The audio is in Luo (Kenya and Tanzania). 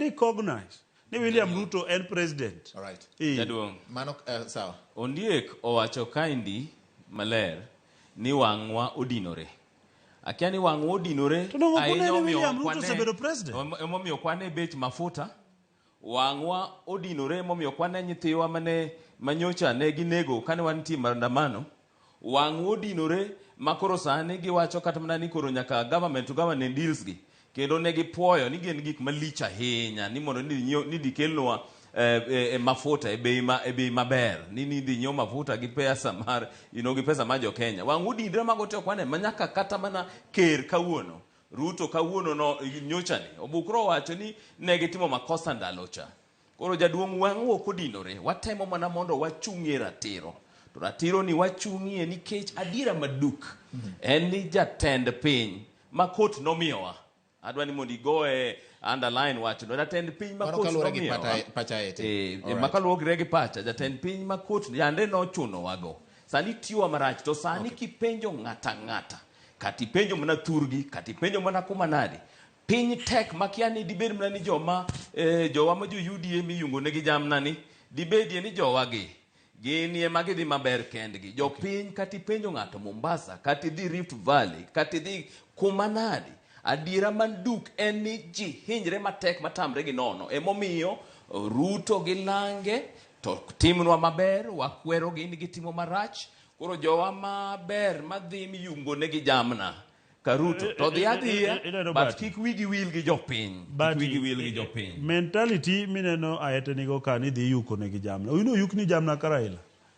recognize ni William Ruto en president. All right. Eh. Jaduong'. Mano sawa. Ondiek owacho kaendi maler ni wang'wa odinore. Akia ni wang'wa odinore To donge ok ahinya unene omiyo William ok Ruto wane- osebedo president? Emomiyo ok wane bech mafuta. Wang'wa odinore emomiyo ok wane nyithiwa mane manyocha ne ginego kane wantie maandamano. Wang'wa odinore ma koro sani giwacho kata mana ni koro nyaka government to government deals gi kendo ne gipuoyo ni gin gik malich ahinya ni mondo ni nyiew ni dikelnwa eh, eh, mafuta e bei ma e bei maber ni ni dhi nyiew mafuta gi pesa mar you know, gi pesa mar jo Kenya. Wang' odinre mago te ok wane ma nyaka kata mana ker kawuono Ruto kawuono no nyocha ni Obukro owacho ni ne gitimo makosa ndalo cha. Koro jaduong' wang'wa ok odinore, watemo mana mondo wachung'ie ratiro. To ratiro ni wachung'ie nikech adiera maduk en ni jatend piny ma kot nomiyowa. Adwa ni mondo igoye underline wachno. Jatend piny ma Mano kot kaluwore gi nomiyowa. pacha ete. Alright. Ma kaluwore gi pacha, jatend piny ma kot yande nochunowago. Sani tiyowa marach to sani kipenjo ng'ata ng'ata, kata ipenjo mana thurgi, kata ipenjo mana kuma nadi, Piny tek makia ni dibed mana ni joma eh, jowa ma jo UDA miyungo negi jamna ni dibedie ni jowa gi gin ema gidhi maber kendgi. Jopiny kata ipenjo ng'ato Mombasa, kata idhi Rift Valley, kata idhi kuma nadi, adiera man duk en ni ji hinyre matek matamre gi nono. Emomiyo Ruto gi lange to timnwa maber, wakwerogi ni gitimo marach. Koro jowa maber madhi miyungo negi jamna Karuto to dhi adhiya Ineno but Bati. kik wigi wil gi jopiny. Kik Bati, wigi wil gi jopiny. Mentality mineno aete nigo ka ni dhi yuko negi jamna. Oyuno yuk ni jamna ka Raila.